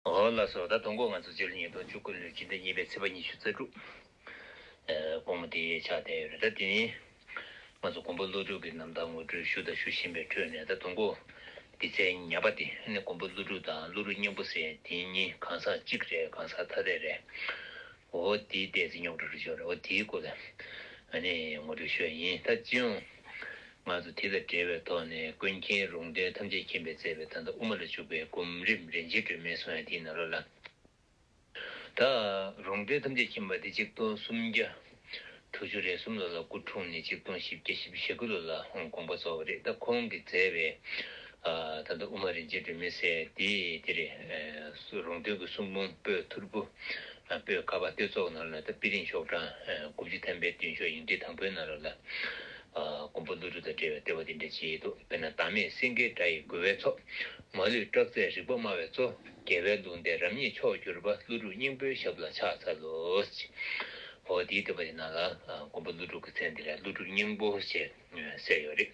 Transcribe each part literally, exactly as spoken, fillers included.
འོ་ལགས་སོ། ད་དང་པོ་ང་ཚོ་སྤྱི་ལོ་ཉིས་སྟོང་བཅུ་དགུ་ལོའི་སྤྱི་ཟླ་གཉིས་པའི་ཚེས་པ་ཉི་ཤུ་རྩ་དྲུག་ཨེ་དགོང་མོ་དེ་ཆགས་བསྡད་ཡོད་རེད། ད་དེ་ནི་ང་ཚོ་མགོན་པོ་ཀླུ་སྒྲུབ་ཀྱི་རྣམ་ཐར་ངོ་སྤྲོད་ཞུ་དང་ཞུ་བཞིན་པའི་ཁྲོད་ནས། ད་དང་པོ་སྡེ་ཚན་ཉ་པ་དེ་ནི་མགོན་པོ་ཀླུ་སྒྲུབ་དང་ཀླུ་སྒྲུབ་སྙིང་པོ་ཟེར་དེ་གཉིས་གང་ཟག་གཅིག་རེད། གང་ཟག་ཐ་དད་རེད། འོ་དེའི་ལྟས་ཚེ་རྙོག་དྲ་རུ་ཤོར་རེད། འོ་དེའི་སྐོར་ལ་ཨ་ནི་ངོ་སྤྲོད་ཞུ་ཡ་ཡིན། ད་སྤྱི་ཡོངས་ང་ཚོ་དེ་དང་འབྲེལ་བའི་ཐོག་ནས་ཀུན་མཁྱེན་རོང་སྟོན་ཐམས་ཅད་མཁྱེན་པས་མཛད་པའི་ད་ལྟ་དབུ་མ་ལ་འཇུག་པའི་སྒོམ་རིམ་རིན་ཆེན་སྒྲོན་མེ་གསུང་ཡ་དེའི་ནང་ལོགས་ལ། ད་རོང་སྟོན་ཐམས་ཅད་མཁྱེན་པ་དེ་ཆིག་སྟོང་སུམ་བརྒྱ་དྲུག་ཅུ་རེ་གསུམ་ལོ་ལ་སྐུ་འཁྲུངས་ནས་ཆིག་སྟོང་བཞི་བརྒྱ་བཞི་བཅུ་ཞེ་དགུ་ལོ་ལ་དགོངས་པ་རྫོགས་པ་རེད། ད་ཁོང་གིས་མཛད་པའི་ཨ་ད་ལྟ་དབུ་མ་རིན་ཆེན་སྒྲོན་མེ་ཟེར་དེ་དེ་རེད། ཨ་རོང་སྟོན་གྱི་གསུང་འབུམ་པོད་ཐོར་བུ། ཨ་པོད་ཀ་པ་དེ་ཚོ་ནང་ལ་ད་དཔེ་རིང་ཤོག་གྲངས་ཨ་དགུ་བཅུ་ཐམ་པའི་མདུན་ཤོག་ཡིག་འབྲིང་དང་པོའི་ནང་ལོགས་ལ། ཨ་མགོན་པོ་ཀླུ་སྒྲུབ་དང་འབྲེལ་བའི་བསྟོད་པ་དེ་འདྲ་ཅིག་འདུག་དཔེར་ན། བདག་མེད་སེང་གེའི་སྒྲ་ཡིས་མགུ་བའི་ཚོགས། མ་ལུས་སྐྲག་མཛད་རིག་པ་སྨྲ་བའི་གཙོ། རྒྱལ་བའི་ལུང་བསྟན་རབ་རྙེད་མཆོག་གྱུར་པ། ཀླུ་སྒྲུབ་སྙིང་པོའི་ཞབས་ལ་ཕྱག་འཚལ་ལོ། འོ་དེའི་བསྟོད་པ་དེ་ནང་ལ་ཨ་མགོན་པོ་ཀླུ་སྒྲུབ་ཀྱི་མཚན་དེ་ལ་ཀླུ་སྒྲུབ་སྙིང་པོ་ཞེས་ཟེར་ཡོད་རེད།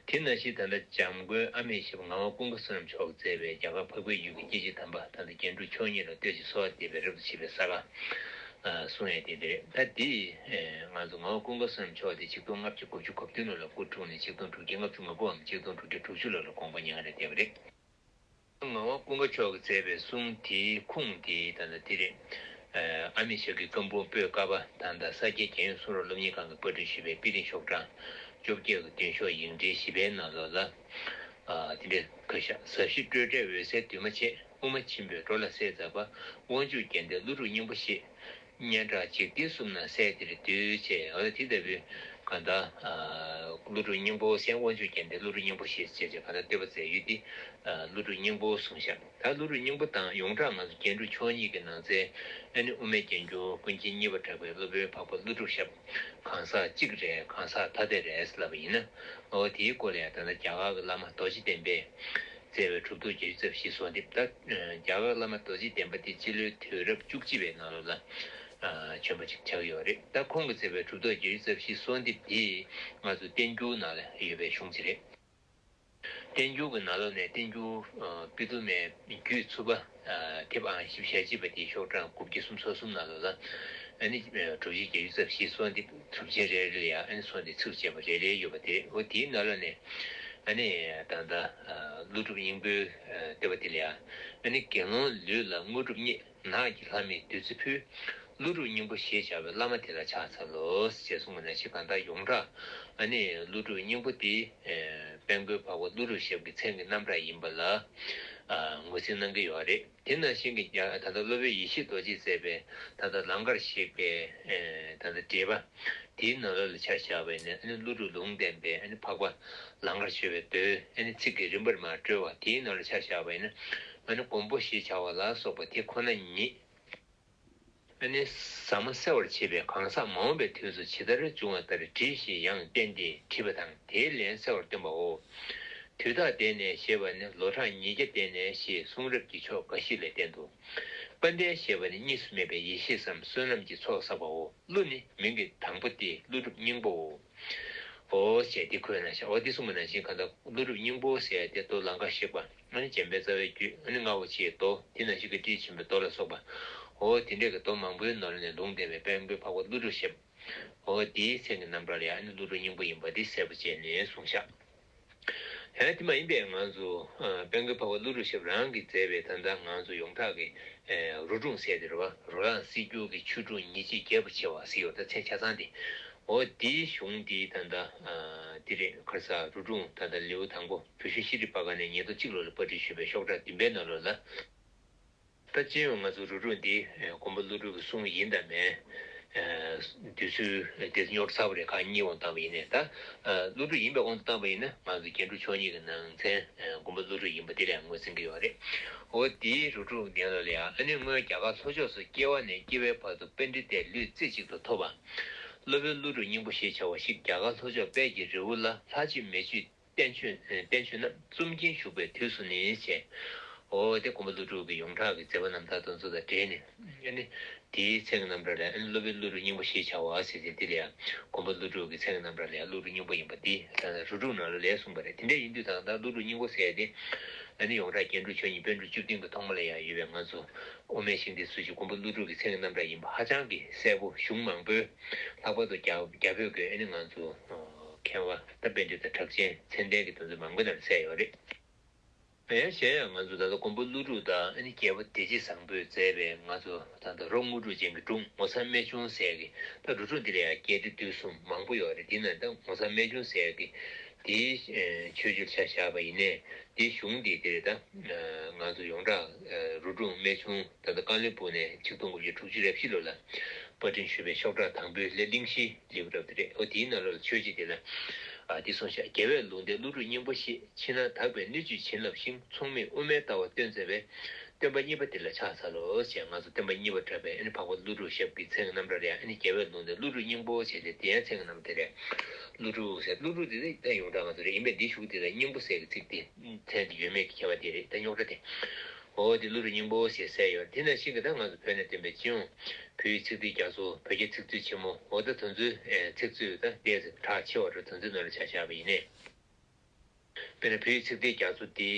དེ་ནང་བཞིན་ད་ལྟ་འཇམ་མགོན་ཨ་མེས་ཞབས་ངག་དབང་ཀུན་དགའ་བསོད་ནམས་མཆོག་མཛད་པའི་རྒྱ་གར་འཕགས་པའི་ཡུལ་གྱི་སྐྱེ་མཆེད་དམ་པ་ད་ལྟ་རྒྱན་དྲུག་མཆོག་གཉིས་ལ་བསྟོད་ཅིང་གསོལ་བ་འདེབས་པའི་རབ་ཏུ་ཕྱེ་བའི་ས་ག་ཨ་གསུང་ཡས་དེ་འདི་རེད། ད་འདི་ཨེ་ང་ཚོ་ངག་དབང་ཀུན་དགའ་བསོད་ནམས་མཆོག་དེ་ཆིག་སྟོང་ལྔ་བརྒྱ་དགུ་བཅུ་གོ་བདུན་ལོ་ལ་སྐུ་འཁྲུངས་ནས་ཆིག་སྟོང་དྲུག་བརྒྱ་ལྔ་བཅུ་ང་དགུའམ་ཆིག་སྟོང་དྲུག་བརྒྱ་དྲུག་ཅུ་ལོ་ལ་དགོངས་པ་མྱ་ངན་ལས་འདས་པ་རེད། ངག་དབང་ཀུན་དགའ་མཆོག་གིས་མཛད་པའི་གསུང་དེའི་ཁུངས་དེ་ད་ལྟ་དེ་རེད། ཨ་མེས་ཞབས་ཀྱི་བཀའ་འབུམ་པོད་ཀ་པ་དང་། ད་ས་སྐྱའི་རྒྱལ་ཡོངས་གསུང་རབ་སློབ་གཉེར་ཁང་གིས་པར་སྐྲུན་ཞུས་པའི་དཔེ་རིང་ཤོག་གྲངས་བཅོ་བརྒྱད་ཀྱི་མདུན་ཤོག་ཡིག་འབྲིང་བཞི་པའི་ནང་ལོགས་ལ། ཨ་དེ་འདྲའི་ཁ་ཤགས། ཟབ་ཞི་སྤྲོས་བྲལ་འོད་གསལ་འདུས་མ་བྱས། དབུ་མ་ཆེན་པོས་འགྲོ་ལ་སྲས་མཛད་པ། དབང་ཕྱུག་རྒྱལ་བསྟན་ཀླུ་སྒྲུབ་སྙིང་པོ་ཞེས། སྙན་གྲགས་འཇིག་རྟེན་གསུམ་ན་གསལ་འདིར་འདུས་བྱས། འོ་དེ་ལྟ་བུའི་གང་ལྟར་ཨ་ཀླུ་སྒྲུབ་སྙིང་པོ་ཟེར། དབང་ཕྱུག་རྒྱལ་བསྟན་ཀླུ་སྒྲུབ་སྙིང་པོ་ཞེས་བྱས་བྱས་གང་ལྟར་བསྟོད་པ་མཛད་ཡུལ་འདི་ཨ་ཀླུ་སྒྲུབ་སྙིང་པོ་གསུངས་ཤག་ད་ཀླུ་སྒྲུབ་སྙིང་པོ་དང་ཡོངས་གྲགས་ང་ཚོ་རྒྱན་དྲུག་མཆོག་གཉིས་ཀྱི་ནང་ཚན། ཨ་ནི་དབུ་མའི་རྒྱན་གྱུར་ཀུན་མཁྱེན་གཉིས་པ་གྲགས་པའི་སློབ་དཔོན་འཕགས་པ་ཀླུ་སྒྲུབ་ཞབས་གང་ཟག་གཅིག་རེད། གང་ཟག་ཐ་དད་རེད་ལབ་པ་ཡིན་ན། འོ་དེའི་སྐོར་ལ་ཡང་ད་ལྟ་རྒྱ་གར་གྱི་བླ་མ་རྡོ་རྗེ་གདན་པས་མཛད་པའི་གྲུབ་ཐོབ་བརྒྱད་ཅུ་རྩ་བཞིའི་གསོལ་འདེབས། ད་རྒྱ་གར་བླ་མ་རྡོ་རྗེ་གདན་པ་དེ་སྤྱི་ལོའི་དུས་རབས་བཅུ་གཅིག་པའི་ནང་ལོགས་ལ་བྱོན་པ་ཅིག་ཆགས་ཡོད་རེད། ད་ཁོང་གིས་མཛད་པའི་གྲུབ་ཐོབ་བརྒྱད་ཅུ་རྩ་བཞིའི་གསོལ་འདེབས་འདི་ང་ཚོ་བསྟན་འགྱུར་ནང་ལ་ཡོད་པའི་གཞུང་ཅིག་རེད། བསྟན་འགྱུར་གྱི་ནང་ལོགས་ནས་བསྟན་འགྱུར་ཨ་པི་ཏུ་མའི་རྒྱུད་ཚུགས་པ་ཨ་དེབ་ཨང་བཞི་བཅུ་ཞེ་གཅིག་པ་དེའི་ཤོག་གྲངས་དགུ་བརྒྱ་སུམ་ཅུ་སོ་གསུམ་ནང་ལོགས་ལ། ཨ་ནི་ཨ་གྲུབ་ཆེན་བརྒྱད་ཅུ་རྩ་བཞིའི་གསོལ་འདེབས་གྲུབ་ཆེན་རེ་རེ་ལ་ཡང་ཨ་ནི་གསོལ་འདེབས་ཚིགས་བཅད་པ་རེ་རེ་ཡོད་པ་དེ་རེད། འོ་དེའི་ནང་ལོགས་ནས་ཨ་ནི་ད་ལྟ་ཨ་ཀླུ་སྒྲུབ་སྙིང་པོའི་ཨ་བསྟོད་པ་དེ་ལ་ཡང་། ཨ་ནི་དགེ་སློང་ལུས་ལ་དངོས་གྲུབ་བརྙེས། ནགས་ཀྱི་ལྷ་མིས་བདུད་རྩི་ཕུལ། ཀླུ་སྒྲུབ་སྙིང་པོ་ཞེས་བྱ་བའི་བླ་མ་དེ་ལ་ཕྱག་འཚལ་ལོ། ཞེས་གསུངས་པ་ནང་བཞིན་གང་ལྟར་ཡོངས་གྲགས་ཨ་ནི་ཀླུ་སྒྲུབ་སྙིང་པོ་དེ་ཨེ་དཔལ་མགོན་འཕགས་པ་ཀླུ་སྒྲུབ་ཞབས་ཀྱི་མཚན་གྱི་རྣམ་གྲངས་ཡིན་པ་ལ་ཨ་ངོས་འཛིན་གནང་གི་ཡོད་རེད། དེ་ནང་བཞིན་གྱི་ཡང་ད་ལྟ་སློབ་དཔོན་ཡེ་ཤེས་རྡོ་རྗེས་མཛད་པའི་ད་ལྟ་ལང་ཀར་གཤེགས་པའི་ཨེ་ད་ལྟ་འགྲེལ་པ་དེའི་ནང་ལོགས་ལ་ཆ་བཞག་པ་ཡིན་ན། ཨ་ནི་ཀླུ་སྒྲུབ་ལུང་བསྟན་པའི་ཨ་ནི་འཕགས་པ་ལང་ཀར་བྱོན་པའི་མདོའི་ཨ་ནི་ཚིག་གི་རིམ་པར་མར་བཀྲོལ་བ་དེའི་ནང་ལ་ཆ་བཞག་པ་ཡིན་ན། ཨ་ནི་མགོན་པོ་ཞེས་བྱ་བ་ལ་སོགས་པ་དེ་ཁོ་ན་ཉིད། ཨ་ནི་ཟབ་མོ་གསལ་བར་བྱེད་པའི་གང་ཟག་མ་འོངས་པའི་དུས་སུ་ཇི་ལྟར་འབྱུང་བ་ལྟར་བྲིས་ཤིག་ཡང་བསྟན་ཏེ་བྲིས་པ་དང་། དེའི་ལན་གསལ་བར་སྟོན་པའོ། དུས་རྟག་བསྟན་ནས་ཞེས་པ་ནི་ལོ་གྲངས་ཉིས་བརྒྱ་བསྟན་ནས་ཞེས་གསུང་རབ་ཀྱི་ཕྱོགས་འགའ་ཞིག་ལས་བསྟན་ཏོ། དཔལ་ལྡན་ཞེས་པ་ནི་གཉིས་སུ་མེད་པའི་ཡེ་ཤེས་སམ་བསོད་ནམས་ཀྱི་ཚོགས་བསགས་པའོ། ཀླུ་ནི་མིང་གི་དང་པོ་སྟེ་ཀླུ་སྒྲུབ་སྙིང་པོའོ། འོ་ཞེས་འདི་འཁོད་ན་ཤ། འོ་འདི་གསུངས་པ་ནང་བཞིན་གང་ལྟར་ཀླུ་སྒྲུབ་སྙིང་པོ་ཟེར་ཡ་དེ་མདོ་ལང་ཀ་གཤེགས་པ། ཨ་ནི་འཇམ་དཔལ་རྩ་བའི་རྒྱུད། ཨ་ནི་རྔ་བོ་ཆེའི་མདོ། དེ་ནང་བཞིན་གྱི་ཊཱིཀ་ཆེན་པོའི་མདོ་ལ་སོགས་པ། འོ་དེ་འདྲས་ཀྱི་མདོ་མང་པོའི་ནང་ནས་ལུང་བསྟན་པའི་དཔལ་མགོན་འཕགས་པ་ཀླུ་སྒྲུབ་ཞབས། འོ་དེའི་མཚན་གྱི་རྣམ་གྲངས་ལ་ཡང་ཨ་ནི་ཀླུ་སྒྲུབ་སྙིང་པོ་ཡིན་པ་འདི་གསལ་པོ་བྱས་ནས་གསུངས་ཤག་ཡང་དེ་མ་ཡིན་པའི་ང་ཚོ་ཨ་དཔལ་མགོན་འཕགས་པ་ཀླུ་སྒྲུབ་ཞབས་རང་གིས་མཛད་པའི་ད་ལྟ་ང་ཚོ་ཡོངས་གྲགས་ཀྱི་ཨེ་རོ་སྒྲུང་ཟེར་དེ་རེད་བ། རོ་ལངས་སྲིད་སྒྱུར་གྱི་ཆོས་སྒྲུང་ཉེར་གཅིག་རྒྱས་པར་ཕྱེ་བ་ཟེར་ཡོད། ད་མཚན་ཆ་ཚང་དེ། འོ་དེའི་གཞུང་དེ་ད་ལྟ་ཨ་དེ་རེད། ག་རེ་ཟ། རོ་སྒྲུང་ད་ལྟ་ལེའུ་དང་པོ་བོད་གཞུང་ཤེས་རིག་པར་ཁང་ནས་ཉིས་སྟོང་གཅིག་ལོ་ལ་པར་སྐྲུན་ཞུས་པའི་ཤོག་གྲངས་བདུན་པའི་ནང་ལོགས་ལ། ད་སྤྱི་ཡོངས་ང་ཚོ་རོ་སྒྲུང་འདི་ཨེ་མགོན་པོ་ཀླུ་སྒྲུབ་ཀྱི་གསུང་ཡིན་དང་མིན། ཨེ་འདོད་ཚུལ་དེ་ཚོ་རྙོག་དྲ་ཚ་པོ་རེད། ཁག་གཉིས་དབང་བཏང་བ་ཡིན་ནའི། ད་ཨེ་ཀླུ་སྒྲུབ་ཡིན་པའི་དབང་དུ་བཏང་བ་ཡིན་ན་ང་ཚོ་རྒྱན་དྲུག་མཆོག་གཉིས་ཀྱི་ནང་ཚན་ཨེ་མགོན་པོ་ཀླུ་སྒྲུབ་ཡིན་པ་འདི་ལ་ངོས་འཛིན་གྱི་ཡོད་རེད། འོ་དེའི་རོ་སྒྲུང་འདི་ལ་ཡང་ཨ་ནི་སྔོན་རྒྱ་གར་ལྷོ་ཕྱོགས་སུ་སྐྱེ་བ་ནས་སྐྱེ་བའི་བར་དུ་པཎྜི་ཏའི་ལུས་རྩེ་གཅིག་ཏུ་ཐོབ་པ། སློབ་དཔོན་ཀླུ་སྒྲུབ་སྙིང་པོ་ཞེས་བྱ་བ་ཞིག་རྒྱ་གར་ལྷོ་ཕྱོགས་དཔལ་གྱི་རི་བོ་ལ་ལྷ་ཆོས་མེ་ཆོས་བསྟན་བཅོས་བསྟན་བཅོས་རྣམས་རྩོམ་གྱིན་བཞུགས་པའི་དུས་སུ་ནི་བྱས། འོ་དེ་མགོན་པོ་ཀླུ་སྒྲུབ་ཀྱི་ཡོངས་གྲགས་ཀྱི་མཛད་པ་རྣམ་ཐར་དེ་ཚོ་དང་འབྲེལ་ནས། ཨ་ནི་དེའི་མཚན་གྱི་རྣམ་གྲངས་ལ་ཨ་ནི་སློབ་དཔོན་ཀླུ་སྒྲུབ་སྙིང་པོ་ཞེས་བྱ་བ་ཟེར་ཏེ། དེ་ལ་ཡང་མགོན་པོ་ཀླུ་སྒྲུབ་ཀྱི་མཚན་གྱི་རྣམ་གྲངས་ལ་ཡང་ཀླུ་སྒྲུབ་སྙིང་པོ་ཡིན་པ་འདི་ད་རོ་སྒྲུང་ནང་ལ་ལས་གསུངས་པ་རེད། དེ་འདྲ་ཡིན་དུས་ད་ལྟ་ཀླུ་སྒྲུབ་སྙིང་པོ་ཟེར་ཏེ་ ཨ་ནི་ཡོངས་གྲགས་རྒྱན་དྲུག་མཆོག་གཉིས་པཎ་གྲུབ་བཅུ་བདུན་གྱི་ཐོག་མ་ལ་ཡང་ཡོད་པའི་ང་ཚོ་དབུ་མའི་ཤིང་རྟའི་སྲོལ་འབྱེད་མགོན་པོ་ཀླུ་སྒྲུབ་ཀྱི་མཚན་གྱི་རྣམ་གྲངས་ཡིན་པ་ཧ་ཅང་གི་གསལ་པོ། གཞུང་མང་པོའི་ལྷག་པར་དུ་རྒྱ་རྒྱ་བོད་ཀྱི་ཨ་ནི་ང་ཚོ་མཁས་པ་ད་པཎ་ཆེན་དང་གྲགས་ཅན་མཚན་ལྡན་གྱི་དོན་ཚན་མང་པོའི་ནང་ལ་གསལ་ཡོད་རེད། ཡང་གཞན་ཡང་ང་ཚོ་ད་ལྟ་མགོན་པོ་ཀླུ་སྒྲུབ་དང་ཨ་ནི་རྒྱལ་བ་བདེ་སྐྱིད་བཟང་པོས་མཛད་པའི་ང་ཚོ་ད་ལྟ་རོ་དངོས་གྲུབ་ཅན་གྱི་སྒྲུང་ངོ་མཚར་རྨད་བྱུང་ཟེར་གྱི་ད་རོ་སྒྲུང་འདི་ལ་ཡང་སྐད་དེ་དུས་གསུམ་མང་པོ་ཡོད་རེད། འདི་ནང་ད་ངོ་མཚར་རྨད་བྱུང་ཟེར་གྱི་དེའི་མཆོད་བརྗོད་ཆ་བཞག་པ་ཡིན་ནའི་དེའི་གཞུང་འདི་དེ་རེད། ད་ང་ཚོ་ཡོངས་གྲགས་རོ་སྒྲུང་རྨད་བྱུང་ད་ལྟ་ཀང་ལི་པུར་ནས་ཆིག་སྟོང་དགུ་བརྒྱ་དྲུག་ཅུ་རེ་བཞི་ལོ་ལ་པར་སྐྲུན་ཞུས་པའི་ཤོག་གྲངས་དང་པོའི་ལས་གླེང་གཞི་ལེའུ་རབ་དེ་རེད། འོ་དེའི་ནང་ལོགས་ལ་མཆོད་བརྗོད་དེ་ལ་ཨ་འདི་གསུངས་ཤག་རྒྱལ་བའི་ལུང་བསྟན་ཀླུ་སྒྲུབ་སྙིང་པོ་ཞེས། ཕྱི་ནང་དག་པའི་སྣོད་བཅུད་བྱིན་རླབས་ཤིང་། མཚུངས་མེད་དབུ་མའི་ལྟ་བ་སྟོན་མཛད་པའི། སྟོན་པ་གཉིས་པ་དེ་ལ་ཕྱག་འཚལ་ལོ་ཞེས་ང་ཚོ་སྟོན་པ་གཉིས་པ་གྲགས་པའི་ཨ་ནི་འཕགས་པ་ཀླུ་སྒྲུབ་ཞབས་ཀྱི་མཚན་གྱི་རྣམ་གྲངས་རེད། ཨ་ནི་རྒྱལ་བའི་ལུང་བསྟན་ཀླུ་སྒྲུབ་སྙིང་པོ་ཞེས་ཏེ་དེ་ཡང་མཚན་གྱི་རྣམ་གྲངས་དེ་རེད། ཀླུ་སྒྲུབ་ཟེར་ཀླུ་སྒྲུབ་དེ་ད་ཡོངས་གྲགས་ང་ཚོ་རེད། ཡིན་པས་འདི་གཞུག་དེ་ལ་སྙིང་པོ་ཟེར་གྱི་ཚིག་དེ་མཚན་དེ་ཡོད་མེད་ཀྱི་ཁྱད་པར་དེ་རེད། ད་རྙོག་དྲ་དེ། འོ་དེ་ཀླུ་སྒྲུབ་སྙིང་པོ་ཞེས་གསལ་ཡོད། དེ་ནང་བཞིན་གྱི་ད་ང་ཚོ་བོད་ནས་བཏོན་པའི་སྤྱི་ཡོངས་བོད་ཡིག་ཚིག་མཛོད་རྒྱ་མཚོ། བོད་རྒྱ་ཚིག་མཛོད་ཆེན་མོ། འོ་ད་དེ་ཚོའི་ཚིག་མཛོད་ད་ལྟས་གྲགས་ཆེ་བ་འདྲ་དེ་ཚོའི་ནང་ལ་ཆ་བཞག་པ་ཡིན་ནའི། དཔེར་ན་བོད་ཡིག་ཚིག་མཛོད་རྒྱ་མཚོ་འདི་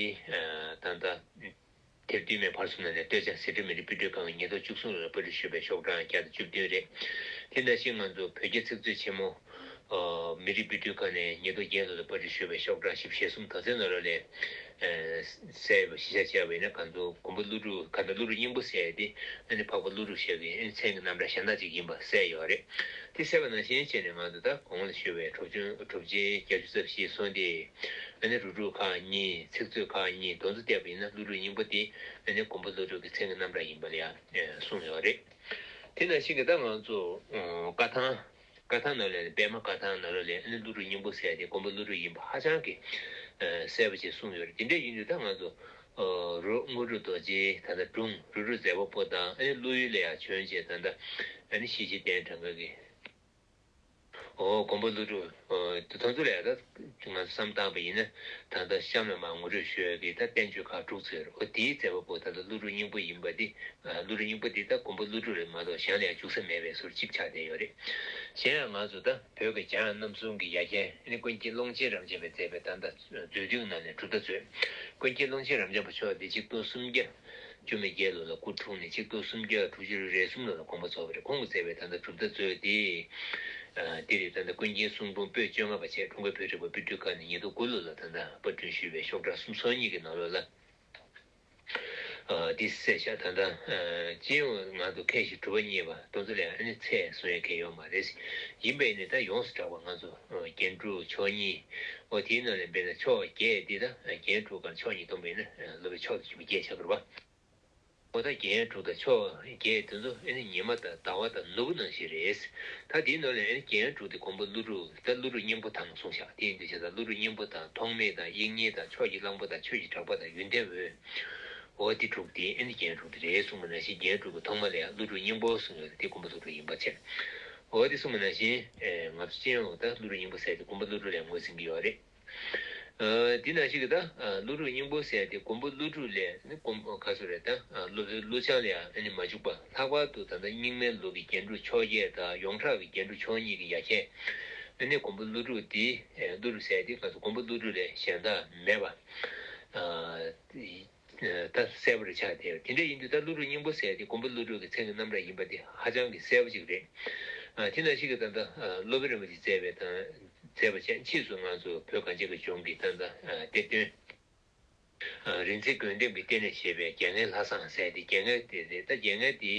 ད་ལྟ་དེབ་བསྟུད་མའི་བར་གསུམ་ནང་ནས་སྟོད་ཆ་ཟི་ཁྲོན་མི་རིགས་དཔེ་སྐྲུན་ཁང་གི་ཉིས་སྟོང་བཅུ་གསུམ་ལོ་ལ་པར་སྐྲུན་ཞུས་པའི་ཤོག་གྲངས་བརྒྱ་དང་བཅུ་བདུན་རེད། དེ་ནང་བཞིན་ང་ཚོ་བོད་རྒྱ་ཚིག་མཛོད་ཆེན་མོ་མི་རིགས་དཔེ་སྐྲུན་ཁང་ནས་ཉིས་སྟོང་བརྒྱད་ལོ་ལ་པར་སྐྲུན་ཞུས་པའི་ཤོག་གྲངས་བཞི་བཅུ་ཞེ་གསུམ་དེ་ཚོའི་ནང་ལོགས་ལ་གསལ་བ་གཞི་བཞག་བྱས་པ་ཡིན་ན་ང་ཚོ་མགོན་པོ་ཀླུ་སྒྲུབ་གང་ལྟར་ཀླུ་སྒྲུབ་སྙིང་པོ་ཟེར་ཡ་དེ་ཨ་ནི་འཕགས་པ་ཀླུ་སྒྲུབ་ཞབས་ཀྱི་ཨ་ནི་མཚན་གྱི་རྣམ་གྲངས་གཞན་དག་ཅིག་ཡིན་པ་གསལ་ཡོད་རེད། དེ་གསལ་བ་ནང་བཞིན་བྱས་ནས་ང་ཚོ་ད་གོང་ལ་ཞུས་པའི་གྲུབ་ཆེན་གྲུབ་ཆེན་བརྒྱད་ཅུ་རྩ་བཞིའི་གསུང་དེ་ཨ་ནི་རོ་སྒྲུང་ཁག་གཉིས་ཚིག་མཛོད་ཁག་གཉིས་དེ་ཚོ་བལྟས་པ་ཡིན་ན་ཀླུ་སྒྲུབ་སྙིང་པོ་དེ་ཨ་ནི་མགོན་པོ་ཀླུ་སྒྲུབ་ཀྱི་མཚན་གྱི་རྣམ་གྲངས་ཡིན་པ་ལ་ཡང་གསུངས་ཡོད་རེད། དེ་ནང་བཞིན་གྱི་ད་ང་ཚོ་བཀའ་ཐང་བཀའ་ཐང་ནང་ལ་ཡང་པདྨ་བཀའ་ཐང་ནང་ལ་ཡང་ཨ་ནི་ཀླུ་སྒྲུབ་སྙིང་པོ་ཟེར་ཏེ་མགོན་པོ་ཀླུ་སྒྲུབ་ཡིན་པ་ཧ་ཅང་གི་གསལ་པོ་ཅིག་གསུངས་ཡོད་རེད། དེ་འདྲ་ཡིན་དུས་ད་ང་ཚོ་རོ་དངོས་གྲུབ་རྡོ་རྗེའི་ད་ལྟ་སྒྲུང་རོ་སྒྲུབ་མཛད་པ་པོ་དང་ཨ་ནི་ཀླུ་ཡུལ་ལ་ཡང་བྱོན་བྱས་ད་ལྟ་ཨ་ནི་ཤེས་བྱའི་གདན་དྲངས་ཁ་གི་ཨོ་མགོན་པོ་ཀླུ་སྒྲུབ་དེ་ཚོ་ལ་ཡང་ད་ང་ཚོ་བསམ་བཏང་པ་ཡིན་ན་ད་ལྟ་གཤམ་ལ་མར་ངོ་སྤྲོད་ཞུ་ཡ་གི་ད་བསྟན་བཅོས་ཁག་དྲུག་ཙམ་ཡོད་རེད། ཨོ་དེའི་མཛད་པ་པོ་ད་ལྟ་ཀླུ་སྒྲུབ་སྙིང་པོ་ཡིན་པ་འདི་ཀླུ་སྒྲུབ་སྙིང་པོ་འདི་ད་མགོན་པོ་ཀླུ་སྒྲུབ་རེད་མ་གཏོགས་གཞན་ལ་ཡང་འཇུག་ས་མེད་པའི་བཟོ་འདྲ་ཅིག་ཆགས་བསྡད་ཡོད་རེད། གཞན་ཡང་ང་ཚོ་ད་བོད་ཀྱི་འཇམ་དབྱངས་རྣམ་གསུམ་གྱི་ཡ་གྱལ་ཨ་ནི་ཀུན་མཁྱེན་ཀློང་ཆེན་རབ་འབྱམས་པས་མཛད་པའི་ད་ལྟ་མཛོད་བདུན་ནང་ནས་གྲུབ་མཐའ་མཛོད། ཀུན་མཁྱེན་ཀློང་ཆེན་རབ་འབྱམས་པ་མཆོག་འདི་ཆིག་སྟོང་སུམ་བརྒྱ་བཅུ་མེད་བརྒྱད་ལོ་ལ་སྐུ་འཁྲུངས་ནས་ཆིག་སྟོང་སུམ་བརྒྱ་དྲུག་ཅུ་རེ་གསུམ་ལོ་ལ་དགོངས་པ་རྫོགས་པ་རེད། ཁོང་གིས་མཛད་པའི་ད་ལྟ་གྲུབ་མཐའ་མཛོད་འདི་འདི་རེད། ད་ལྟ་ཀུན་མཁྱེན་གསུང་འབུམ་པོད་བཅོ་ལྔ་པ་བྱས་ཀྲུང་གོའི་བོད་རིག་པ་དཔེ་སྐྲུན་ཁང་ནས་ཉིས་སྟོང་དགུ་ལོ་ལ་ད་ལྟ་པར་སྐྲུན་ཞུས་པའི་ཤོག་གྲངས་སུམ་ཅུ་སོ་གཉིས་ཀྱི་ནང་ལོགས་ལ། ཨ་འདི་གསལ་བཞག་ད་ལྟ་ཨ་སྤྱི་ཡོངས་ང་ཚོ་ཁ་ཤས་གྲུབ་པ་བརྙེས་པ་དེ་ཚོ་ལ་ཡང་ཨ་ནི་ཚད་གསུང་ཡ་གང་ཡང་ཡོད་མ་རེད། ཡིན་པས་ནི་ད་ཡོངས་སུ་གྲགས་པ་ང་ཚོ་ཨ་རྒྱན་དྲུག་མཆོག་གཉིས། འོ་དེའི་ནང་ནས་དཔེར་ན་མཆོག་བརྒྱད་འདི་ད་རྒྱན་དྲུག་གམ་མཆོག་གཉིས་སྟོན་པ་ཡིན་ན་ཨ་སློབ་དཔོན་མཆོག་ཏུ་གྱུར་པ་བརྒྱད་ཆགས་ཀྱི་རེད་པ། འོ་ད་རྒྱན་དྲུག་དང་མཆོག་བརྒྱད་དེ་ཚོ་ཨ་ནི་ཉི་མ་དང་ཟླ་བ་དང་ནོར་བུ་ནང་བཞིན་རེད། ད་དེའི་ནང་ནས་ཨ་ནི་རྒྱན་དྲུག་དེ་མགོན་པོ་ཀླུ་སྒྲུབ་ད་ཀླུ་སྒྲུབ་སྙིང་པོ་དང་གསུངས་ཤག་དེ་ཡིན་དུས་བྱས་ཙང་ཀླུ་སྒྲུབ་སྙིང་པོ་དང་ཐོགས་མེད་དང་དབྱིག་གཉེན་དང་ཕྱོགས་ཀྱི་གླང་པོ་དང་ཆོས་ཀྱི་གྲགས་པ་དང་ཡོན་ཏན་འོད། འོ་དེ་དྲུག་དེ་ཨ་ནི་རྒྱན་དྲུག་དེ་རེད་གསུངས་པ་ནང་བཞིན་རྒྱན་དྲུག་གི་ཐོག་མ་ལ་ཡང་ཀླུ་སྒྲུབ་སྙིང་པོ་གསུངས་ཡོད་རེད། དེ་མགོན་པོ་ཀླུ་སྒྲུབ་ཡིན་པ་བྱས། འོ་དེ་གསུངས་པ་ནང་བཞིན་ཨེ་ང་ཚོ་སྤྱི་ཡོངས་ད་ཀླུ་སྒྲུབ་སྙིང་པོ་ཟེར་དེ་མགོན་པོ་ཀླུ་སྒྲུབ་ལ་ངོས་ཟིན་གྱི་ཡོད་རེད། ཨ་དེ་ནང་བཞིན་གྱི་ད་ཨ་ཀླུ་སྒྲུབ་སྙིང་པོ་ཟེར་དེ་མགོན་པོ་ཀླུ་སྒྲུབ་ལས་ནི་མགོན་པོ་ག་ཚོད་རེད། ད་ཨ་སློབ་དཔོན་ཀླུ་བྱང་ལ་ཡང་ཨ་ནི་མ་འཇུག་པ་ལྷག་པར་དུ་ད་ལྟ་རྙིང་མའི་ལུགས་ཀྱི་རྒྱན་དྲུག་མཆོག་བརྒྱད་དང་ཡོངས་གྲགས་ཀྱི་རྒྱན་དྲུག་མཆོག་གཉིས་ཀྱི་ཡ་གྱལ་ཨ་ནི་མགོན་པོ་ཀླུ་སྒྲུབ་དེ་ཨ་ཀླུ་སྒྲུབ་ཟེར་དེ་ག་ཚོད་མགོན་པོ་ཀླུ་སྒྲུབ་ལས་གཞན་དག་མེད་པ། ཨ་ད་གསལ་པོ་རེ་ཆགས་བསྡད་ཡོད། དེ་འདྲ་ཡིན་དུས་ད་ཀླུ་སྒྲུབ་སྙིང་པོ་ཟེར་དེ་མགོན་པོ་ཀླུ་སྒྲུབ་ཀྱི་མཚན་གྱི་རྣམ་གྲངས་ཡིན་པ་དེ་ཧ་ཅང་གི་གསལ་པོ་ཅིག་རེད། ཨ་དེ་ནང་བཞིན་གྱི་ད་ལྟ་ཨ་སློབ་དཔོན་རིན་པོ་ཆེས་མཛད་པའི་དང་མཛད་པ་བྱས་ཕྱིས་སུ་ང་ཚོ་བོད་གངས་ཅན་གྱི་ལྗོངས་ཀྱི་ད་ལྟ་ཨ་གཏེར་སྟོན་ཨ་རིག་འཛིན་དགོན་སྡེ་གི་གཏེར་ནས་བཞེས་པའི་རྒྱལ་བསྟན་ལྷ་བཟང་ཟེར་དེ་རྒྱལ་བསྟན་དེ་རེད། ད་རྒྱལ་བསྟན་དེ་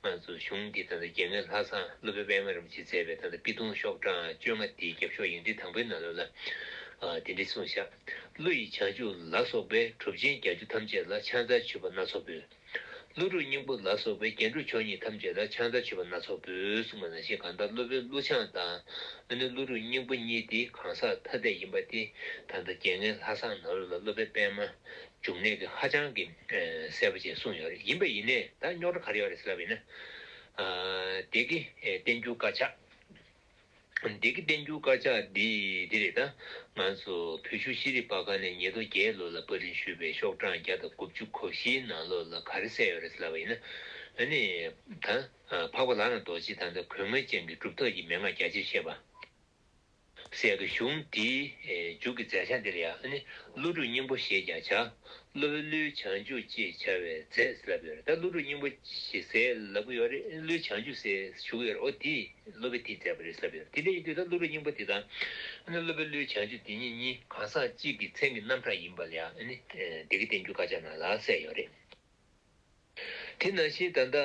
ང་ཚོ་གཞུང་འདི་ད་ལྟ་རྒྱལ་བསྟན་ལྷ་བཟང་སློབ་དཔོན་པདྨ་རིན་པོ་ཆེས་མཛད་པའི་ད་ལྟ་པི་ཏུང་ཤོག་གྲངས་བཅོ་ལྔ་དེའི་རྒྱབ་ཤོག་ཡིག་ཕྲེང་དང་པོའི་ནང་ལོགས་ལ་ཨ་དེ་འདྲ་གསུངས་ཤག་ཀླུ་ཡི་བྱང་ཆུབ་ལ་སོགས་པའི། གྲུབ་ཆེན་བརྒྱད་ཅུ་ཐམས་ཅད་ལ། ཕྱག་འཚལ་མཆོད་པ་སྣ་ཚོགས་འབུལ། ཀླུ་སྒྲུབ་སྙིང་པོ་ལ་སོགས་པའི། རྒྱན་དྲུག་མཆོག་གཉིས་ཐམས་ཅད་ལ། ཕྱག་འཚལ་མཆོད་པ་སྣ་ཚོགས་འབུལ་གསུངས་པ་ནང་བཞིན་གང་ལྟར་སློབ་དཔོན་ཀླུ་བྱང་དང་ཨ་ནི་ཀླུ་སྒྲུབ་སྙིང་པོ་གཉིས་དེ་གང་ཟག་ཐ་དད་ཡིན་པ་དེ་ད་ལྟ་རྒྱལ་བསྟན་ལྷ་བཟང་ནང་ལོགས་ལ་སློབ་དཔོན་པདྨ་འབྱུང་གནས་ཀྱིས་ཧ་ཅང་གི་ཨ་གསལ་པོ་བྱས་གསུངས་ཡོད་རེད། ཡིན་པ་ཡིན་ནའི་ད་རྙོག་དྲ་ག་རེ་ཡོད་རེད་ཟེར་ལབ་པ་ཡིན་ན། ཨ་སྡེ་དགེ་ཨ་བསྟན་འགྱུར་དཀར་ཆག་འདི་གི་བསྟན་འགྱུར་དཀར་ཆག་འདི་འདི་རེད། ད་ང་ཚོ་བོད་གཞུང་ཤེས་རིག་པར་ཁང་ནས་ཉིས་སྟོང་བརྒྱད་ལོ་ལ་པར་སྐྲུན་ཞུས་པའི་ཤོག་གྲངས་བརྒྱ་དང་དགུ་བཅུ་གོ་བཞིའི་ནང་ལོགས་ལ་ག་རེ་གསལ་ཡོད་རེད་ཟེར་ལབ་པ་ཡིན་ན། ཨ་ནི་ད་འཕགས་པ་ལག་ན་རྡོ་རྗེ་ད་ལྟ་གོས་ངན་ཅན་གྱི་གྲུབ་ཐོབ་ཀྱི་མན་ངག་རྒྱ་ཆེར་བཤད་པ། ཟེར་གྱི་གཞུང་འདིའི་མཇུག་གི་མཛད་བྱ་འདི་ལ་ཡང་ནི་ཀླུ་སྒྲུབ་སྙིང་པོ་ཞེས་ཀྱང་བྱ། སློབ་དཔོན་ཀླུའི་བྱང་ཆུབ་ཅེས་བྱ་བའི་རྫས་ལབ་ཡོད་རེད། ད་ཀླུ་སྒྲུབ་སྙིང་པོ་ཞེས་ཟེར་ལབ་ཀྱི་ཡོད་རེད། ཀླུའི་བྱང་ཆུབ་ཟེར་ཞུ་གི་ཡོད་རེད། འོ་དེ་སློབ་དཔོན་དེས་མཛད་པ་རེད་ལབ་ཡོད་རེད། དེ་འདྲ་ཡིན་དུས་ད་ཀླུ་སྒྲུབ་སྙིང་པོ་དེ་དང་ཨ་ནི་སློབ་དཔོན་ཀླུའི་བྱང་ཆུབ་དེ་གཉིས་གཉིས་གང་ཟག་གཅིག་གི་མཚན་གྱི་རྣམ་གྲངས་ཡིན་པ་ལ་ཡང་ཨ་ནི་འདི་གི་བསྟན་འགྱུར་དཀར་ཆག་ནང་ལ་གསལ་ཡོད་རེད། དེ་ནང་བཞིན་ད་ལྟ་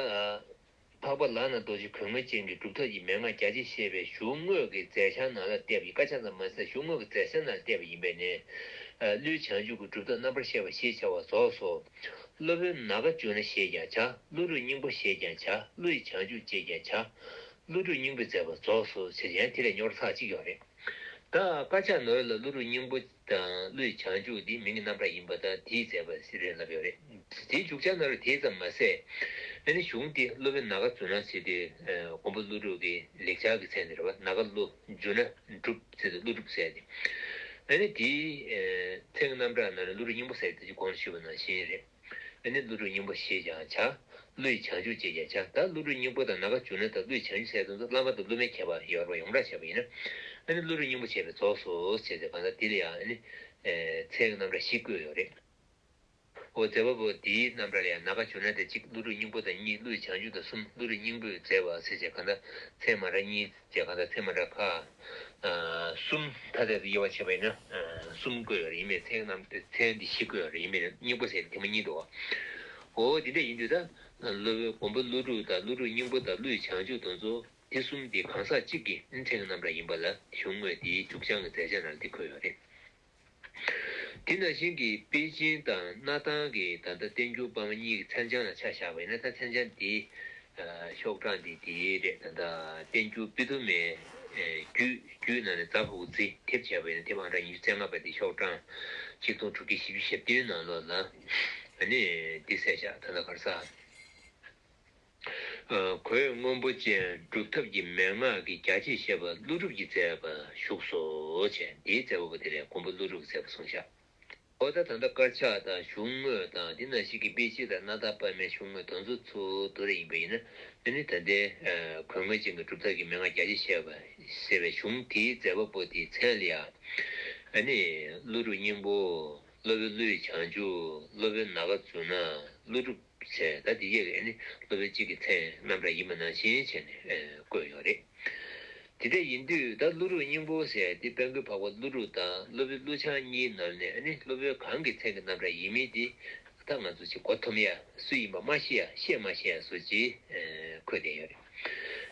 འཕགས་པ་ལག་ན་རྡོ་རྗེ་གོས་ངན་ཅན་གྱི་སྒྲུབ་ཐབས་ཀྱི་མན་ངག་རྒྱ་ཆེར་བཤད་པའི་གཞུང་དངོས་ཀྱི་མཛད་བྱ་ནང་ལ་བལྟས་པ་ཡིན། དཀར་ཆག་ཙམ་མ་ཟད་གཞུང་དངོས་ཀྱི་མཛད་བྱ་ནང་ལ་བལྟས་པ་ཡིན་པས་ནི། ཀླུའི་བྱང་ཆུབ་ཀྱི་སྒྲུབ་ཐབས་རྣམ་པར་བཤད་པ་ཞེས་བྱ་བ་རྫོགས་སོ། སློབ་དཔོན་ནཱ་ག་ཛུ་ན་ཞེས་ཀྱང་བྱ། ཀླུ་སྒྲུབ་སྙིང་པོ་ཞེས་ཀྱང་བྱ། ཀླུ་ཡི་བྱང་ཆུབ་ཅེས་ཀྱང་བྱ། ཀླུ་སྒྲུབ་སྙིང་པོས་མཛད་པ་རྫོགས་སོ་ཞེས་ཡང་དེ་ལས་རྙོག་དྲ་ཚར་གཅིག་ཡོད་རེད། ད་དཀར་ཆག་ནོར་ལ་ཀླུ་སྒྲུབ་སྙིང་པོ་དང་ཀླུ་ཡི་བྱང་ཆུབ་འདི་མིང་གི་རྣམ་གྲངས་ཡིན་པ་དང་དེའི་མཛད་པ་ཞིག་རེད་ལབ་ཡོད་རེད། དེའི་མཇུག་ཆ་ནོར་དེ་ཙམ་མ་ཟད། ཨ་ནི་གཞུང་འདི་སློབ་དཔོན་ནཱ་ག་ཛུ་ན་ཟེར་དུས་མགོན་པོ་ཀླུ་སྒྲུབ་ཀྱི་ལེགས་སྦྱར་གྱི་མཚན་ནི་རེད་བ། ནཱ་ག་ཀླུ་ཛུ་ན་སྒྲུབ་ཟེར་དུས་ཀླུ་སྒྲུབ་ཟེར་ཏེ། ཨ་ནི་དེའི་མཚན་གྱི་རྣམ་གྲངས་ནང་ནས་ཀླུ་སྒྲུབ་སྙིང་པོ་ཟེར་དེ་གོང་ལ་ཞུས་པ་ནང་བཞིན་རེད། ཨ་ནི་ཀླུ་སྒྲུབ་སྙིང་པོ་ཞེས་ཀྱང་བྱ། ཀླུ་ཡི་བྱང་ཆུབ་ཅེས་ཀྱང་བྱ། ད་ཀླུ་སྒྲུབ་སྙིང་པོ་དང་ནཱ་ག་ཛུ་ན་དང་ཀླུ་ཡི་བྱང་ཆུབ་ཟེར་དུས་བླ་མ་དང་སློབ་མའི་ཁྱད་པར་ཡོད་རེད་བ། ཡོངས་གྲགས་བྱས་པ་ཡིན་ན། ཨ་ནི་ཀླུ་སྒྲུབ་སྙིང་པོ་བྱས་པས་རྫོགས་སོ་ཞེས་ཟེར་གང་ལྟར་འདི་ལ་ཡང་ཨ་ནི། མཚན་གྱི་རྣམ་གྲངས་བཞི་བཀོད་ཡོད་རེད། འོ་མཛད་པ་པོ་འདིའི་རྣམ་གྲངས་ལ་ཡང་ནཱ་ག་ཛུ་ན་དེ་གཅིག་ཀླུ་སྒྲུབ་སྙིང་པོ་དང་གཉིས་ཀླུ་ཡི་བྱང་ཆུབ་དང་གསུམ་ཀླུ་སྒྲུབ་སྙིང་པོས་མཛད་པ་ཟེར་བྱས་གང་ལྟར་མཚན་མ་འདྲ་གཉིས། བྱས་གང་ལྟར་མཚན་མ་འདྲ་ཁག་གསུམ་ཐ་དད་དུ་དབྱེ་བ་ཕྱེ་བ་ཡིན་ན་གསུམ་བཀོད་ཡོད་རེད། ཡིན་པས་མཚན་རྣམས་དེ་མཚན་འདི་བཞི་བཀོད་ཡོད་རེད། ཡིན་པས་སྙིང་པོ་ཟེར་དེ་མ་གཉིས་འདུག་འོ་འདི་འདྲ་ཡིན་དུས་ད་སློབ་དཔོན་མགོན་པོ་ཀླུ་སྒྲུབ་དང་ཀླུ་སྒྲུབ་སྙིང་པོ་དང་ཀླུ་ཡི་བྱང་ཆུབ་དེ་ཚོ་དེ་གསུམ་དེ་གང་ཟག་གཅིག་གི་མཚན་གྱི་རྣམ་གྲངས་ཡིན་པ་ལ་གཞུང་དངོས་དེའི་མཇུག་བྱང་གི་མཛད་བྱ་ནང་དེ་འཁོད་ཡོད་རེད། དེ་ནང་བཞིན་གྱི་དཔེ་ཅན་དང་སྣར་ཐང་གི་ད་ལྟ་བསྟན་འགྱུར་དཔར་མ་གཉིས་ཀྱི་མཚན་བྱང་ལ་ཆ་བཞག་པ་ཡིན་ན། ད་མཚན་བྱང་འདི་ཤོག་གྲངས་འདི་འདི་རེད། ད་ལྟ་བསྟན་འགྱུར་པི་ཐུ་མའི་རྒྱུད་རྒྱུད་ནང་ནས་ཛ་ཧོ་ཛི་དེབ་བྱས་པ་ཡིན་ན་དེབ་ཨང་གྲངས་ཉི་ཤུ་རྩ་ལྔ་པ་འདི་ཤོག་གྲངས་ཆིག་སྟོང་དྲུག་བརྒྱ་བཞི་བཅུ་ཞེ་བདུན་ནང་ལོགས་ལ་ཨ་ནི་འདི་གསལ་བཞག་ད་ལྟ་ག་རེ་ཟེར། གོས་སྔོན་པོ་ཅན་སྒྲུབ་ཐབས་ཀྱི་མན་ངག་གི་རྒྱ་ཆེར་བཤད་པ་ཀླུ་སྒྲུབ་ཀྱིས་མཛད་པ་བཞུགས་སོ་བྱས། འདིའི་མཛད་པ་པོ་དེ་ལས་མགོན་པོ་ཀླུ་སྒྲུབ་ཀྱིས་མཛད་པ་གསུངས་བཞག་འོ་ད་ད་ལྟ་དཀར་ཆག་དང་གཞུང་དངོས་དང་དེ་ནང་བཞིན་གྱི་དཔེ་ཆ་དང་སྣར་ཐང་དཔར་མའི་གཞུང་དངོས་དེ་ཚོ་ཚུར་བསྡུ་རེ་ཡིན་པ་ཡིན་ན། ཨ་ནི་ད་ལྟའི་གོས་སྔོན་ཅན་གྱི་སྒྲུབ་ཐབས་ཀྱི་མན་ངག་རྒྱ་ཆེར་བཤད་པ་ཟེར་བའི་གཞུང་དེའི་མཛད་པ་པོ་དེའི་མཚན་ལ་ཡང་ཨ་ནི་ཀླུ་སྒྲུབ་སྙིང་པོ། སློབ་དཔོན་ཀླུ་ཡི་བྱང་ཆུབ། སློབ་དཔོན་ནཱ་ག་ཛུ་ན། ཀླུ་སྒྲུབ་ཟེར་ད་དེ་ཡས་ཀྱི་ཨ་ནི་སློབ་དཔོན་གཅིག་གི་མཚན་རྣམ་གྲངས་ཡིན་པ་ནང་བཞིན་བྱས་ནས་བཀོད་ཡོད་རེད། དེ་འདྲ་ཡིན་དུས་ད་ཀླུ་སྒྲུབ་སྙིང་པོ་ཟེར་དེ་དཔལ་མགོན་འཕགས་པ་ཀླུ་སྒྲུབ་དང་སློབ་དཔོན་ཀླུ་བྱང་གཉིས་ནང་ནས་ཨ་ནི་སློབ་དཔོན་གང་གི་མཚན་གྱི་རྣམ་གྲངས་ཡིན་མིན་དེ་ད་ང་ཚོ་ཅིག་གོ་ཐུབ་ཡ་སུ་ཡིན་པ་མ་ཤེས་ཡ་ཤེས་མ་ཤེས་ཡ་བཟོ་ཅིག་འཁོད་བསྡད་ཡོད་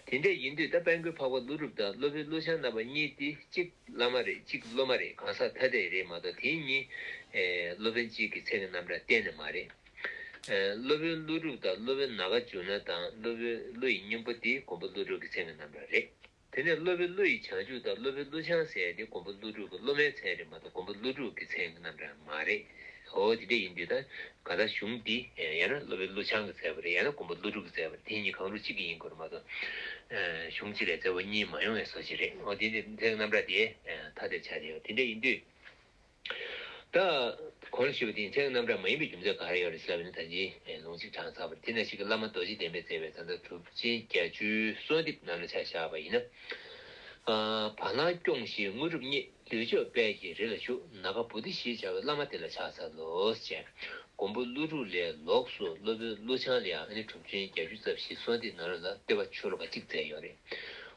རེད། དེ་འདྲ་ཡིན་དུས་ད་དཔལ་མགོན་འཕགས་པ་ཀླུ་སྒྲུབ་དང་སློབ་དཔོན་ཀླུ་བྱང་རྣམ་པ་གཉིས་དེ་གཅིག་བླ་མ་རེད། གཅིག་སློབ་མ་རེད། གང་ཟག་ཐ་དད་རེད་མ་གཏོགས་དེ་གཉིས་ཨེ་སློབ་དཔོན་གཅིག་གི་མཚན་གྱི་རྣམ་གྲངས་གཏན་ནས་མ་རེད། ཨེ་སློབ་དཔོན་ཀླུ་སྒྲུབ་དང་སློབ་དཔོན་ནཱ་ག་ཛུ་ན་དང་སློབ་དཔོན་ཀླུ་ཡི་སྙིང་པོ་དེ་མགོན་པོ་ཀླུ་སྒྲུབ་ཀྱི་མཚན་གྱི་རྣམ་གྲངས་རེད། དེ་ནས་སློབ་དཔོན་ཀླུ་ཡི་བྱང་ཆུབ་དང་སློབ་དཔོན་ཀླུ་བྱང་ཟེར་ཡ་དེ་མགོན་པོ་ཀླུ་སྒྲུབ་ཀྱི་སློབ་མའི་མཚན་རེད་མ་གཏོགས་མགོན་པོ་ཀླུ་སྒྲུབ་ཀྱི་མཚན་གྱི་རྣམ་གྲངས་མ་རེད། འོ་དེ་འདྲ་ཡིན་དུས་ད་ག་ད་གཞུང་འདི་ཡང་ན་སློབ་དཔོན་ཀླུ་བྱང་གིས་མཛད་པ་རེད། ཡང་ན་མགོན་པོ་ཀླུ་སྒྲུབ་ཀྱིས་མཛད་པ་རེད། དེ་གཉིས་གང་རུང་གཅིག་གི་ཡིན་དགོས་རེད་མ་གཏོགས། གཞུང་གཅིག་ལས་མཛད་པ་གཉིས་མ་ཡོང་བའི་བཟོ་ཞིག་རེད། འོ་དེ་འདི་མཚན་རྣམ་གྲངས་དེ་ཐ་དད་ཆགས་བསྡད་ཡོད། དེ་འདྲ་ཡིན་དུས། ད་གོང་ལ་ཞུས་པ་དེ་མཚན་རྣམ་གྲངས་མ་ཡིན་པའི་རྒྱུ་མཚན་ག་རེ་ཡོད་རེད་ཟེར་བ་ནི་ད་ཅི་ལུང་གཅིག་དྲངས་ཚར་བ་རེད། དེ་ནང་བཞིན་གྱི་བླ་མ་རྡོ་རྗེ་གདན་པས་མཛད་པའི་ད་ལྟ་གྲུབ་ཆེན་བརྒྱད་ཅུའི་གསོལ་འདེབས་ནང་ལ་ཆ་བཞག་པ་ཡིན་ན། བ་ལང་སྐྱོང་ཞིང་དངོས་གྲུབ་བརྙེས། ལུས་མཆོག་དཔལ་གྱི་རི་ལ་བཞུགས། ནཱ་ག་བོ་དྷི་ཞེས་བྱ་བའི་བླ་མ་དེ་ལ་ཕྱག་འཚལ་ལོ། ཅེས་མགོན་པོ་ཀླུ་སྒྲུབ་ལས་ལོགས་སུ་སློབ་དཔོན་ཀླུ་བྱང་ལ་ཡང་ཨ་ནི་གྲུབ་ཆེན་བརྒྱད་ཅུ་རྩ་བཞིའི་གསོལ་འདེབས་ནང་ལ་བསྟོད་པ་ཆོས་ལོ་ཀ་གཅིག་མཛད་ཡོད་རེད།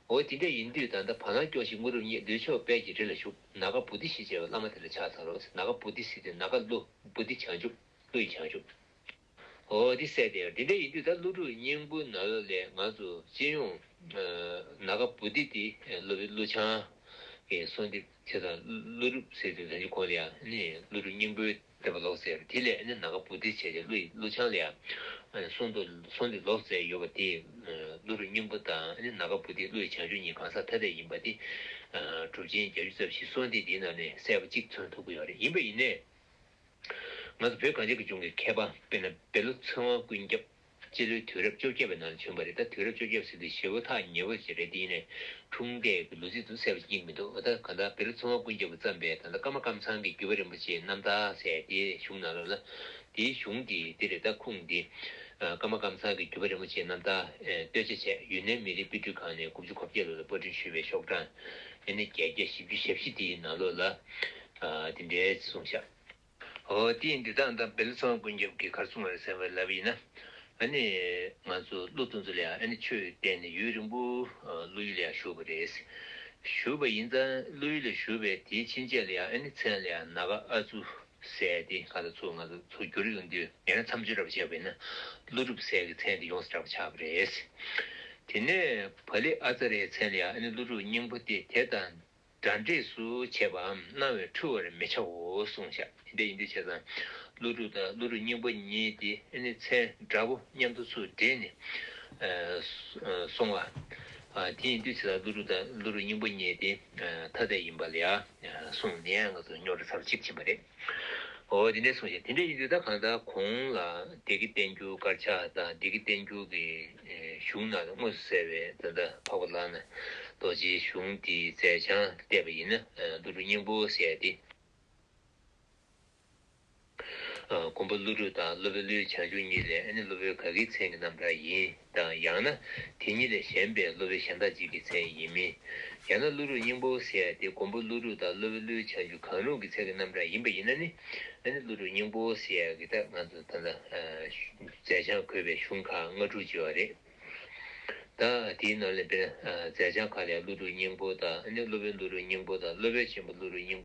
འོ་དེ་འདྲ་ཡིན་དུས་ད་ལྟ་བ་ལང་སྐྱོང་ཞིང་དངོས་གྲུབ་བརྙེས། ལུས་མཆོག་དཔལ་གྱི་རི་ལ་བཞུགས། ནཱ་ག་བོ་དྷི་ཞེས་བྱ་བའི་བླ་མ་དེ་ལ་ཕྱག་འཚལ་ལོ། ནཱ་ག་བོ་དྷི་ཟེར་དུས་ནཱ་ག་ཀླུ། བོ་དྷི་བྱང་ཆུབ། ཀླུ་ཡི་བྱང་ཆུབ། འོ་དེ་གསལ་བསྡད་ཡོད། དེ་འདྲ་ཡིན་དུས་ད་ཀླུ་སྒྲུབ་སྙིང་པོ་ནང་ལོགས་ལས་ང་ཚོ་སྤྱི་ཡོངས་ནཱ་ག་བོ་དྷི་དེ་སློབ་དཔོན་ཀླུ་བྱང་གི་གསོལ་འདེབས་བྱས་ཙང་ཀླུ་སྒྲུབ་ཟེར་དུས་ད་ཅི་གོང་ལ་ཡང་ནི་ཀླུ་སྒྲུབ་སྙིང་པོའི་བསྟོད་པ་ལོགས་ཟེར། དེ་ལས་ནི་ནཱ་ག་བོ་དྷི་བྱས་ཏེ་ཀླུ་ཡི་ཀླུ་བྱང་ལ་ཡང་གསོལ་འདེབས་གསོལ་འདེབས་ལོགས་ཟེར་ཡོད་པ་དེ། ཀླུ་སྒྲུབ་སྙིང་པོ་དང་ནི་ནཱ་ག་བོ་དྷི་ཀླུ་ཡི་བྱང་ཆུབ་གཉིས་གང་ཟག་ཐ་དད་ཡིན་པ་དེ་གྲུབ་ཆེན་བརྒྱད་ཅུ་རྩ་བཞིའི་གསོལ་འདེབས་དེའི་ནང་ནས་གསལ་པོ་གཅིག་མཚོན་ཐུབ་ཀྱི་ཡོད་རེད། ཡིན་པ་ཡིན་ནའི། ང་ཚོ་བོད་གངས་ཅན་གྱི་ལྗོངས་ཀྱི་མཁས་པ་དཔེར་ན་བཻ་ཌཱུརྱ་ཚེ་དབང་ཀུན་ཁྱབ། སྤྱི་ལོའི་དུས་རབས་བཅོ་བརྒྱད་པའི་ནང་ལ་བྱོན་པ་རེད། ད་དུས་རབས་བཅོ་བརྒྱད་ཟེར་དུས་ཞེ་པོ་ཐག་ཉེ་བོ་ཞིག་རེད། དེ་ཡིན་ནའི་འཁྲུངས་འདས་ཀྱི་ལོ་ཚིགས་དེ་གསལ་པོ་རྙེད་ཀྱི་མི་འདུག་ད་གང་ལྟར་བཻ་ཌཱུརྱ་ཚེ་དབང་ཀུན་ཁྱབ་ཀྱིས་བརྩམས་པའི་ད་ལྟ་ཀརྨ་ཀཾ་ཚང་གི་བརྒྱུད་པ་རིན་པོ་ཆེའི་རྣམ་ཐར་ཟེར་དེའི་གཞུང་ནང་ལོགས་ལ། དེའི་གཞུང་འདི་འདི་རེད། ད་ཁུངས་འདི་ཀརྨ་ཀཾ་ཚང་གི་བརྒྱུད་པ་རིན་པོ་ཆེའི་རྣམ་ཐར་བསྟོད་ཆ་བྱས། ཡུན་ནན་མི་རིགས་དཔེ་སྐྲུན་ཁང་ནས་དགུ་བཅུ་གོ་བརྒྱད་ལོ་ལ་པར་སྐྲུན་ཞུས་པའི་ཤོག་གྲངས་ ཨ་ནི་བརྒྱད་བརྒྱ་བཞི་བཅུ་ཞེ་བཞི་དེའི་ནང་ལོགས་ལ་ཨ་དེ་འདྲའི་གསུངས་ཤག་འོ་དེ་ཡིན་དུས་ད་ལྟ་བེ་ལི་ཚེ་དབང་ཀུན་ཁྱབ་ཀྱིས་ག་རེ་གསུངས་པ་རེད་ཟེར་བ་ལབ་པ་ཡིན་ན། ཨ་ནི་ང་ཚོ་ཀླུ་དེ་ཚོ་ལ་ཡང་ཨ་ནི་ཆོས་བསྟན་ནས་ཡུན་རིང་པོ་ཨ་ཀླུ་ཡུལ་ལ་ཡང་བཞུགས་པ་རེད། བཞུགས་པ་ཡིན་ཙང་ཀླུ་ཡུལ་ལ་བཞུགས་པའི་དེའི་ཕྱིན་ཆད་ལ་ཡང་ཨ་ནི་མཚན་ལ་ཡང་ནཱ་ག་ཨ་ཙུ་ཟེར་ཏེ་ག་ལ་ཚུར་ང་ཚོ་ཚུར་བསྒྱུར་ཡོང་དུས་ཡང་ན་མཚམས་སྦྱོར་འདྲ་པོ་བྱས་པ་ཡིན་ན་ཀླུ་སྒྲུབ་ཟེར་གྱི་མཚན་དེ་ཡོངས་སུ་གྲགས་པ་ཆགས་པ་རེད། དེ་ནས་བ་ལི་ཨ་ཙ་རའི་མཚན་ལ་ཡང་ཨ་ནི་ཀླུ་སྒྲུབ་སྙིང་པོ་སྟེ་དེ་དང་འདྲ་འདྲེས་སུ་བྱས་པའམ་སྣང་བས་འཁྲུལ་བར་མི་བྱའོ་གསུངས་ཤག་དེ་འདྲ་ཡིན་དུས་བྱས་ཙང་ཀླུ་སྒྲུབ་དང་ཀླུ་སྒྲུབ་སྙིང་པོ་གཉིས་དེ་ཨ་ནི་མཚན་འདྲ་པོ་མཉམ་དུ་ཚུར་འདྲེས་ནས་ཨ་གསུངས་པ། ཨ་དེ་ཡིན་དུས་བྱས་ཙང་ཀླུ་སྒྲུབ་དང་ཀླུ་སྒྲུབ་སྙིང་པོ་གཉིས་དེ་ཨ་ཐ་དད་ཡིན་པ་ལ་ཡང་གསུངས་ནས་ང་ཚོ་རྙོག་དྲ་ཚབས་ཆེ་ཕྱིན་པ་རེད། འོ་དེ་འདྲ་གསུངས་ཤག་དེ་འདྲ་ཡིན་དུས་ད་གང་ལྟར་གོང་ལ་བདེ་དགེ་བསྟན་འགྱུར་དཀར་ཆག་དང་བདེ་དགེ་བསྟན་འགྱུར་གྱི་གཞུང་ནང་ལ་དངོས་སུ་གསལ་བའི་ད་ལྟ་འཕགས་པ་ལག་ན་རྡོ་རྗེའི་གཞུང་དེའི་མཛད་བྱང་བལྟས་པ་ཡིན་ན་ཀླུ་སྒྲུབ་སྙིང་པོ་ཟེར་ཡ་དེ། མགོན་པོ་ཀླུ་སྒྲུབ་དང་སློབ་དཔོན་ཀླུའི་བྱང་ཆུབ་གཉིས་ལས་ཨ་ནི་སློབ་དཔོན་ག་གི་མཚན་གྱི་རྣམ་གྲངས་ཡིན་དང་། ཡང་ན་དེ་གཉིས་ལས་གཞན་པའི་སློབ་དཔོན་གཞན་དག་ཅིག་གི་མཚན་ཡིན་མིན། ཡང་ན་ཀླུ་སྒྲུབ་སྙིང་པོ་ཟེར་ཡ་དེ་མགོན་པོ་ཀླུ་སྒྲུབ་དང་སློབ་དཔོན་ཀླུའི་བྱང་ཆུབ་གང་རུང་གི་མཚན་གྱི་རྣམ་གྲངས་ཡིན་པ་ཡིན་ན་ནི། ཨ་ནི་ཀླུ་སྒྲུབ་སྙིང་པོ་ཟེར་ཡ་གི་ད་ང་ཚོ་ད་ལྟ་མཛད་བྱང་འཁོད་པའི་གཞུང་ཁག་ལྔ་དྲུག་ཅིག་ཡོད་རེད། ད་དེའི་ནང་ལས་དཔེར་ན་མཛད་བྱང་ཁག་ལ་ཀླུ་སྒྲུབ་སྙིང་པོ་དང་ཨ་ནི་སློབ་དཔོན་ཀླུ་སྒྲུབ་སྙིང་པོ་དང་སློབ་དཔོན་ཆེན་པོ་ཀླུ་སྒྲུབ་སྙིང་